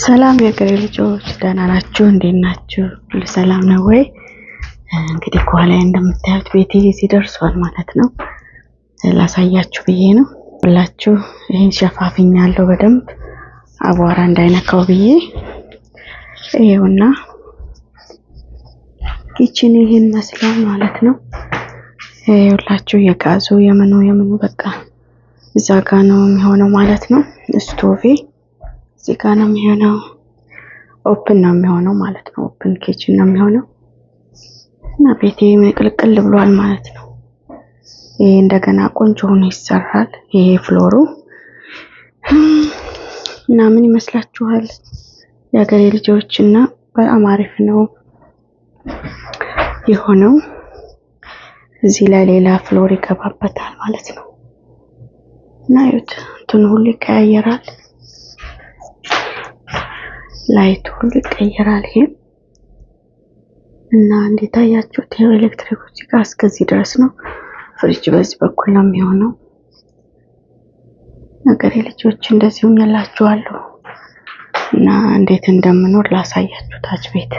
ሰላም የሀገሬ ልጆች ደህና ናችሁ? እንዴት ናችሁ? ሁሉ ሰላም ነው ወይ? እንግዲህ ከኋላ እንደምታዩት ቤቴ እዚህ ደርሷል ማለት ነው። ላሳያችሁ ብዬ ነው ሁላችሁ። ይሄን ሸፋፍኛለሁ በደንብ አቧራ እንዳይነካው ብዬ። ይሄውና kitchen ይሄን መስላል ማለት ነው። ይኸውላችሁ የጋዙ የምኑ የምኑ በቃ እዛ ጋ ነው የሚሆነው ማለት ነው። ስቶቬ እዚህ ጋ ነው የሚሆነው። Open ነው የሚሆነው ማለት ነው። Open kitchen ነው የሚሆነው እና ቤቴ ቅልቅል ብሏል ማለት ነው። ይሄ እንደገና ቆንጆ ሆኖ ይሰራል። ይሄ floor ኡ እና ምን ይመስላችኋል የሀገሬ ልጆች? እና በጣም አሪፍ ነው የሆነው። እዚህ ላይ ሌላ floor ይገባበታል ማለት ነው። እና እዩት እንትኑ ሁሉ ይቀያየራል፣ light ኡ ሁሉ ይቀየራል። ይሄ እና እንዴት አያችሁት? ይሄው ኤሌክትሪኩ እዚህ ጋር እስከዚህ ድረስ ነው። ፍሪጅ በዚህ በኩል ነው የሚሆነው። የሀገሬ ልጆች እንደዚህ ሆኜላችኋለሁ። እና እንዴት እንደምኖር ላሳያችሁ። ታች ቤት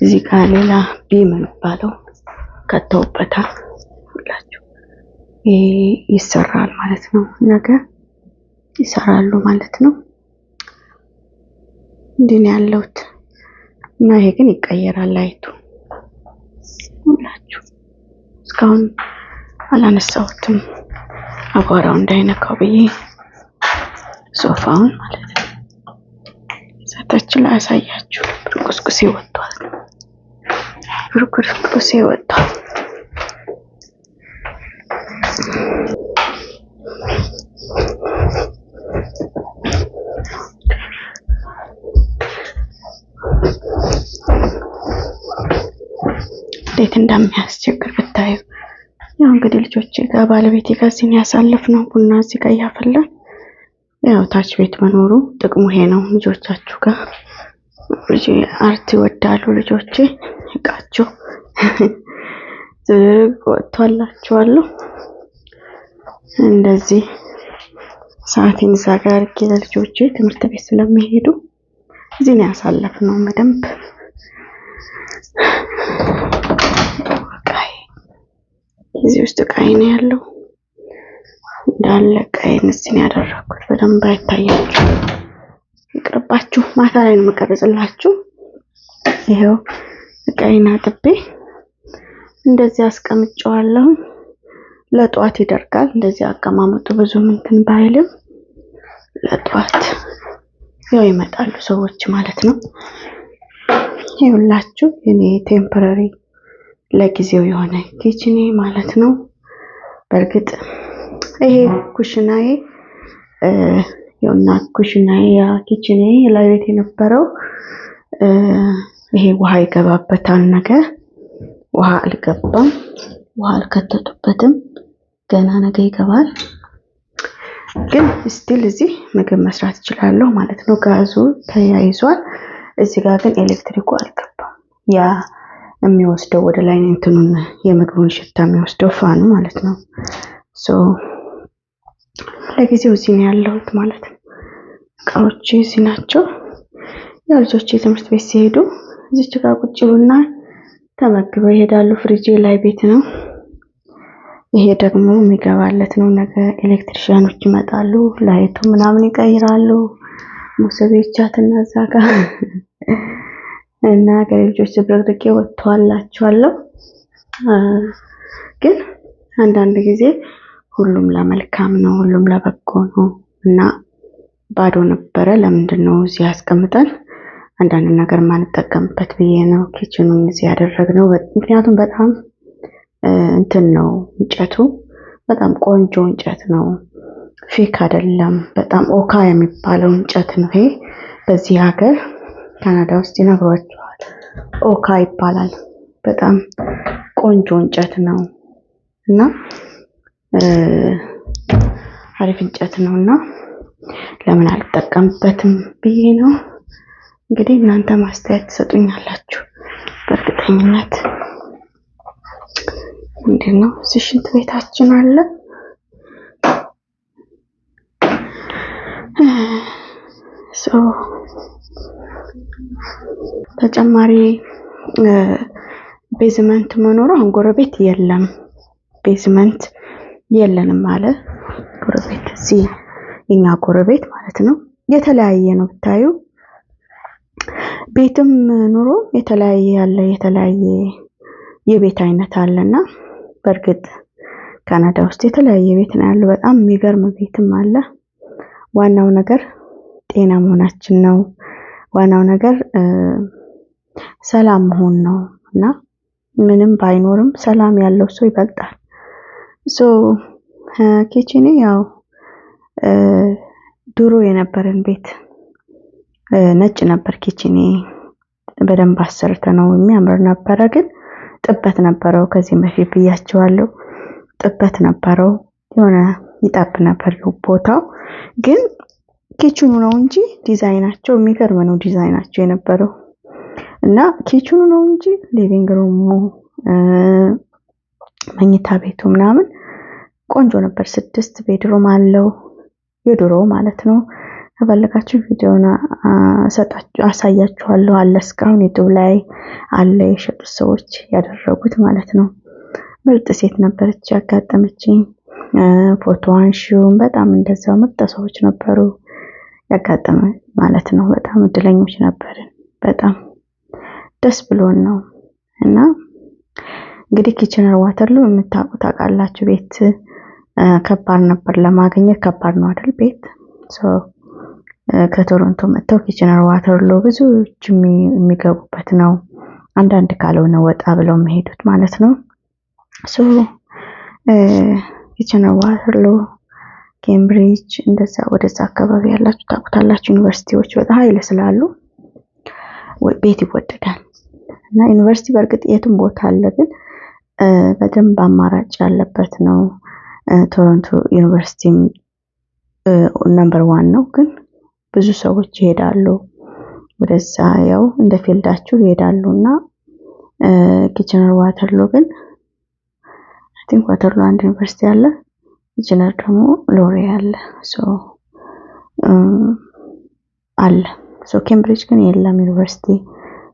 እዚህ ጋር ሌላ beam የሚባለው ከተውበታል። ሁላችሁ ይሄ ይሰራል ማለት ነው። ነገ ይሰራሉ ማለት ነው። እንዲህ ነው ያለሁት እና ይሄ ግን ይቀየራል light ኡ። ሁላችሁ እስካሁን አላነሳሁትም አቧራው እንዳይነካው ብዬ ሶፋውን ማለት ነው። እዛታችን ላይ አሳያችሁ። ብርቁስቁሴ ወጥቷል። ብርቁስቁሴ ወጥቷል። እንዴት እንደሚያስቸግር ብታዩ። ያው እንግዲህ ልጆቼ ጋር ባለቤቴ ጋር እዚህ ያሳለፍነው ቡና እዚህ ጋር እያፈላን ያው ታች ቤት መኖሩ ጥቅሙ ይሄ ነው። ልጆቻችሁ ጋር ልጅ art ይወዳሉ ልጆቼ፣ እቃቸው ዝርግ ወጥቷላችኋለሁ። እንደዚህ ሰዓቴን እዛ ጋር አድርጌ ለልጆቼ ትምህርት ቤት ስለሚሄዱ እዚህ ነው ያሳለፍነው በደንብ። እዚህ ውስጥ እቃዬ ነው ያለው እንዳለ እቃዬን እዚህ ነው ያደረኩት። በደንብ አይታያችሁ፣ ይቅርባችሁ። ማታ ላይ ነው የምቀርጽላችሁ። ይኸው እቃዬን አጥቤ እንደዚህ አስቀምጨዋለሁ። ለጧት ይደርቃል። እንደዚህ አቀማመጡ ብዙም እንትን ባይልም ለጧት ያው ይመጣሉ ሰዎች ማለት ነው። ይኸውላችሁ የኔ temporary ለጊዜው የሆነ kitchen ኤ ማለት ነው። በእርግጥ ይሄ ኩሽናዬ የውና ኩሽናዬ ያ kitchen ኤ ላይ ቤት የነበረው ይሄ ውሃ ይገባበታል። ነገ ውሃ አልገባም፣ ውሃ አልከተቱበትም። ገና ነገ ይገባል። ግን still እዚህ ምግብ መስራት እችላለሁ ማለት ነው። ጋዙ ተያይዟል። እዚህ ጋር ግን ኤሌክትሪኩ አልገባም። ያ የሚወስደው ወደ ላይ እንትኑን የምግቡን ሽታ የሚወስደው fan ኡ ማለት ነው። So ለጊዜው እዚህ ነው ያለሁት ማለት ነው። እቃዎቼ እዚህ ናቸው። ያው ልጆቼ ትምህርት ቤት ሲሄዱ እዚች ጋር ቁጭ ይሉና ተመግበው ይሄዳሉ። ፍሪጅ ላይ ቤት ነው። ይሄ ደግሞ የሚገባለት ነው። ነገ electrician ኦች ይመጣሉ፣ light ኡ ምናምን ይቀይራሉ። ሞሰቤቻትና እዛ ጋር እና ሀገሬ ልጆች ዝብርቅርቄ ወጥተዋላችኋለሁ። ግን አንዳንድ ጊዜ ሁሉም ለመልካም ነው፣ ሁሉም ለበጎ ነው እና ባዶ ነበረ። ለምንድን ነው እዚህ ያስቀምጠን አንዳንድ ነገር ማንጠቀምበት ብዬ ነው kitchen ኡን እዚህ ያደረግነው። ምክንያቱም በጣም እንትን ነው እንጨቱ በጣም ቆንጆ እንጨት ነው፣ fake አይደለም። በጣም oak የሚባለው እንጨት ነው ይሄ። በዚህ ሀገር ካናዳ ውስጥ ይነግሯቸዋል። oak ይባላል። በጣም ቆንጆ እንጨት ነው እና አሪፍ እንጨት ነው እና ለምን አልጠቀምበትም ብዬ ነው። እንግዲህ እናንተ ማስተያየት ትሰጡኛላችሁ በእርግጠኝነት። ምንድን ነው እዚህ ሽንት ቤታችን አለ። So ተጨማሪ basement መኖሩ፣ አሁን ጎረቤት የለም፣ basement የለንም አለ ጎረቤት፣ እዚህ የኛ ጎረቤት ማለት ነው። የተለያየ ነው ብታዩ፣ ቤትም ኑሮ የተለያየ ያለ፣ የተለያየ የቤት አይነት አለና በእርግጥ ካናዳ ውስጥ የተለያየ ቤት ነው ያለው። በጣም የሚገርም ቤትም አለ። ዋናው ነገር ጤና መሆናችን ነው። ዋናው ነገር ሰላም መሆን ነው እና ምንም ባይኖርም ሰላም ያለው ሰው ይበልጣል። So kitchen ኔ ያው ድሮ የነበረን ቤት ነጭ ነበር። Kitchen ኔ በደንብ አሰርተ ነው የሚያምር ነበረ፣ ግን ጥበት ነበረው። ከዚህም በፊት ብያቸዋለሁ። ጥበት ነበረው፣ የሆነ ይጠብ ነበር ቦታው። ግን kitchen ኑ ነው እንጂ ዲዛይናቸው የሚገርም ነው ዲዛይናቸው የነበረው፣ እና kitchen ኑ ነው እንጂ living room ኡ፣ መኝታ ቤቱ ምናምን ቆንጆ ነበር። 6 bedroom አለው የድሮ ማለት ነው። ከፈለጋችሁ ቪዲዮን አሳያችኋለሁ። አለ፣ እስካሁን YouTube ላይ አለ፣ የሸጡት ሰዎች ያደረጉት ማለት ነው። ምርጥ ሴት ነበረች ያጋጠመችኝ። ፎቶ አንሺውን በጣም እንደዛው ምርጥ ሰዎች ነበሩ ያጋጠመ ማለት ነው። በጣም እድለኞች ነበርን። በጣም ደስ ብሎን ነው። እና እንግዲህ ኪችነር ዋተርሉ የምታውቁ ታውቃላችሁ። ቤት ከባድ ነበር ለማግኘት፣ ከባድ ነው አይደል? ቤት ከቶሮንቶ መጥተው ኪችነር ዋተርሉ ብዙዎች የሚገቡበት ነው። አንዳንድ ካልሆነ ወጣ ብለው የሚሄዱት ማለት ነው። So ኪችነር ዋተርሉ፣ ኬምብሪጅ እንደዛ ወደዛ አካባቢ ያላችሁ ታውቁታላችሁ። ዩኒቨርሲቲዎች በጣም ኃይል ስላሉ ቤት ይወደዳል። እና ዩኒቨርሲቲ በእርግጥ የትም ቦታ አለ፣ ግን በደንብ አማራጭ ያለበት ነው። ቶሮንቶ ዩኒቨርሲቲም number one ነው፣ ግን ብዙ ሰዎች ይሄዳሉ ወደዛ፣ ያው እንደ field ኣችሁ ይሄዳሉ። እና ኪችነር ዋተርሎ ግን I think ዋተርሎ አንድ ዩኒቨርሲቲ አለ፣ ኪችነር ደግሞ ሎሪ አለ፣ so አለ። So ኬምብሪጅ ግን የለም ዩኒቨርሲቲ።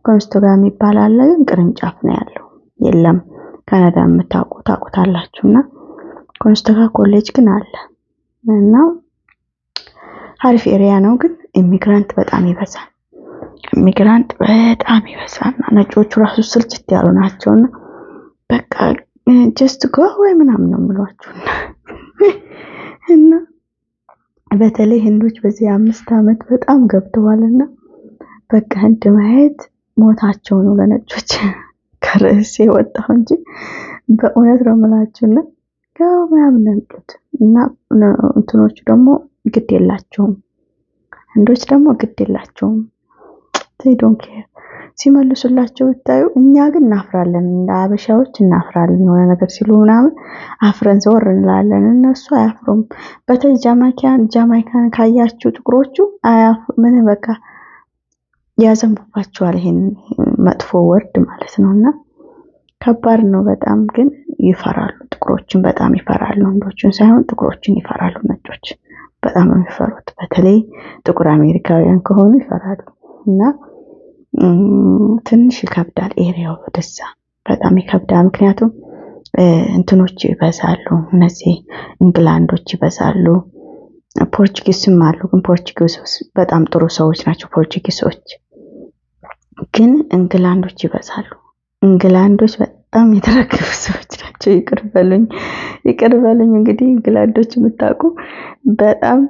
ኮንስቶጋ የሚባል አለ፣ ግን ቅርንጫፍ ነው ያለው፣ የለም። ካናዳ የምታውቁ ታውቁታላችሁ። እና ኮንስቶጋ ኮሌጅ ግን አለ እና አሪፍ area ነው፣ ግን immigrant በጣም ይበዛል። Immigrant በጣም ይበዛል። ነጮቹ ራሱ ስልችት ያሉ ናቸውና በቃ just go away ምናምን ነው የሚሏችሁ። እና በተለይ ህንዶች በዚህ 5 ዓመት በጣም ገብተዋልና በቃ ህንድ ማየት ሞታቸው ነው ለነጮች። ከርዕሴ ወጣሁ እንጂ በእውነት ነው የምላችሁና go ምናምን ነው የሚሉት። እና እንትኖቹ ደግሞ ግድ የላቸውም። ህንዶች ደግሞ ግድ የላቸውም። They don't care ሲመልሱላቸው ብታዩ። እኛ ግን እናፍራለን፣ እንደ አበሻዎች እናፍራለን። የሆነ ነገር ሲሉ ምናምን አፍረን ዘወር እንላለን። እነሱ አያፍሩም። በተለይ ጃማይካን ካያችሁ ጥቁሮቹ ምን በቃ ያዘንቡባቸዋል። ይሄን መጥፎ word ማለት ነው። እና ከባድ ነው በጣም፣ ግን ይፈራሉ። ጥቁሮችን በጣም ይፈራሉ። ህንዶችን ሳይሆን ጥቁሮችን ይፈራሉ። ነጮች በጣም ነው የሚፈሩት። በተለይ ጥቁር አሜሪካውያን ከሆኑ ይፈራሉ። እና ትንሽ ይከብዳል። Area ው ወደዛ በጣም ይከብዳል። ምክንያቱም እንትኖች ይበዛሉ፣ እነዚህ እንግላንዶች ይበዛሉ። Portuguese ም አሉ፣ ግን Portuguese በጣም ጥሩ ሰዎች ናቸው። Portuguese ኦች ግን እንግላንዶች ይበዛሉ። እንግላንዶች በጣም የተረገሙ ሰዎች ናቸው። ይቅር በሉኝ፣ ይቅር በሉኝ። እንግዲህ እንግላንዶች የምታውቁ በጣም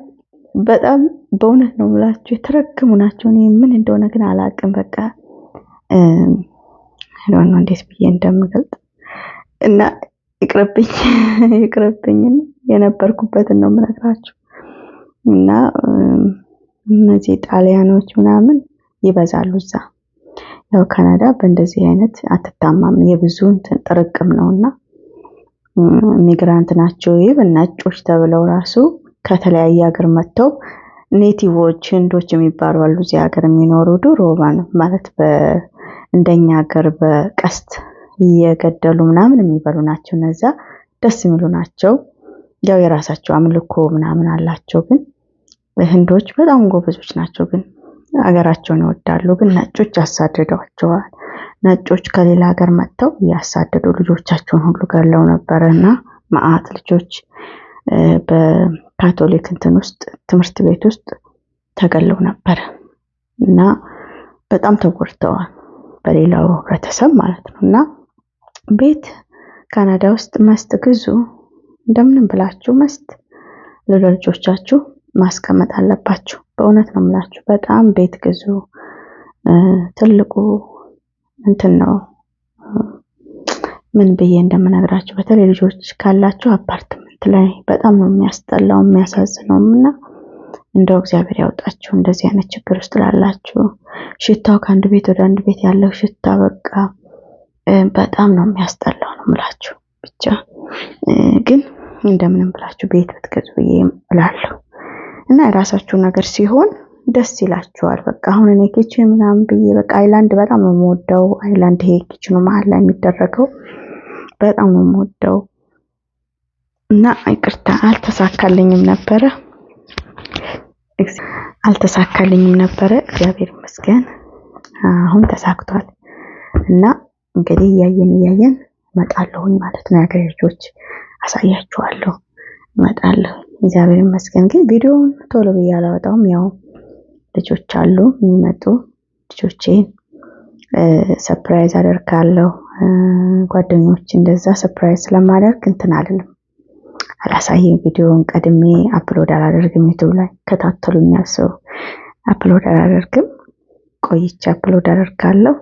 በጣም በእውነት ነው የምላችሁ የተረገሙ ናቸው። እኔ ምን እንደሆነ ግን አላውቅም። በቃ ነው እንዴት ብዬ እንደምገልጥ እና ይቅርብኝ፣ ይቅርብኝ። የነበርኩበትን ነው የምነግራችሁ። እና እነዚህ ጣሊያኖች ምናምን ይበዛሉ እዛ። ያው ካናዳ በእንደዚህ አይነት አትታማም። የብዙ እንትን ጥርቅም ነውና immigrant ናቸው። ይህ ነጮች ተብለው ራሱ ከተለያየ ሀገር መጥተው native ኦች ህንዶች የሚባሉ አሉ እዚህ ሀገር የሚኖሩ፣ ድሮ ማለት እንደኛ ሀገር በቀስት እየገደሉ ምናምን የሚበሉ ናቸው። እነዛ ደስ የሚሉ ናቸው። ያው የራሳቸው አምልኮ ምናምን አላቸው። ግን ህንዶች በጣም ጎበዞች ናቸው፣ ግን ሀገራቸውን ይወዳሉ። ግን ነጮች ያሳድዷቸዋል። ነጮች ከሌላ ሀገር መጥተው እያሳደዱ ልጆቻቸውን ሁሉ ገለው ነበረ እና መዓት ልጆች በካቶሊክ እንትን ውስጥ ትምህርት ቤት ውስጥ ተገለው ነበረ እና በጣም ተጎድተዋል፣ በሌላው ህብረተሰብ ማለት ነው። እና ቤት ካናዳ ውስጥ must ግዙ፣ እንደምንም ብላችሁ must ለልጆቻችሁ ማስቀመጥ አለባችሁ። በእውነት ነው የምላችሁ፣ በጣም ቤት ግዙ። ትልቁ እንትን ነው፣ ምን ብዬ እንደምነግራችሁ። በተለይ ልጆች ካላችሁ አፓርትመንት ላይ በጣም ነው የሚያስጠላው የሚያሳዝነውም። እና እንደው እግዚአብሔር ያውጣችሁ እንደዚህ አይነት ችግር ውስጥ ላላችሁ። ሽታው ከአንድ ቤት ወደ አንድ ቤት ያለው ሽታ በቃ በጣም ነው የሚያስጠላው ነው የምላችሁ። ብቻ ግን እንደምንም ብላችሁ ቤት ብትገዙ ብዬ እላለሁ። እና የራሳችሁ ነገር ሲሆን ደስ ይላችኋል። በቃ አሁን እኔ kitchen ምናምን ብዬ በቃ island በጣም ነው የምወደው። Island ይሄ kitchen ኑ መሀል ላይ የሚደረገው በጣም ነው የምወደው። እና ይቅርታ አልተሳካልኝም ነበረ። እግዚአብሔር ይመስገን አሁን ተሳክቷል። እና እንግዲህ እያየን እያየን እመጣለሁኝ ማለት ነው። የሀገሬ ልጆች አሳያችኋለሁ፣ እመጣለሁ። እግዚአብሔር ይመስገን። ግን ቪዲዮውን ቶሎ ብዬ አላወጣውም። ያው ልጆች አሉ የሚመጡ፣ ልጆቼን surprise አደርጋለሁ። ጓደኞች እንደዛ surprise ስለማደርግ እንትን አልልም፣ አላሳይም። ቪዲዮውን ቀድሜ upload አላደርግም። YouTube ላይ ከታተሉኛል ሰው upload አላደርግም። ቆይቼ upload አደርጋለሁ።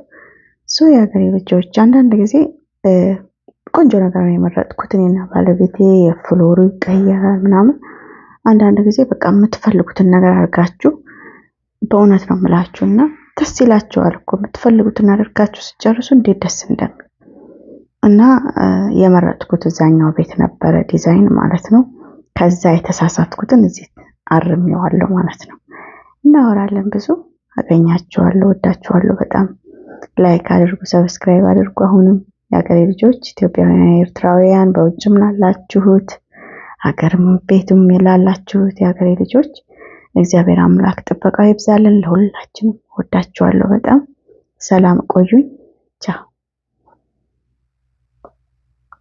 So የሀገሬ ልጆች አንዳንድ ጊዜ ቆንጆ ነገር ነው የመረጥኩት እኔና ባለቤቴ። የ floor ኡ ይቀየራል ምናምን። አንዳንድ ጊዜ በቃ የምትፈልጉትን ነገር አድርጋችሁ፣ በእውነት ነው የምላችሁ፣ እና ደስ ይላችኋል እኮ የምትፈልጉትን አድርጋችሁ ስትጨርሱ እንዴት ደስ እንደሚል። እና የመረጥኩት እዛኛው ቤት ነበረ ዲዛይን ማለት ነው። ከዛ የተሳሳትኩትን እዚህ አርሜዋለሁ ማለት ነው። እናወራለን ብዙ፣ አገኛችኋለሁ፣ ወዳችኋለሁ በጣም። Like አድርጉ፣ subscribe አድርጉ። አሁንም የሀገሬ ልጆች ኢትዮጵያውያን፣ ኤርትራውያን፣ በውጭም ላላችሁት፣ ሀገርም ቤትም ላላችሁት የሀገሬ ልጆች እግዚአብሔር አምላክ ጥበቃው ይብዛልን ለሁላችንም። ወዳችኋለሁ በጣም። ሰላም ቆዩኝ። ቻው።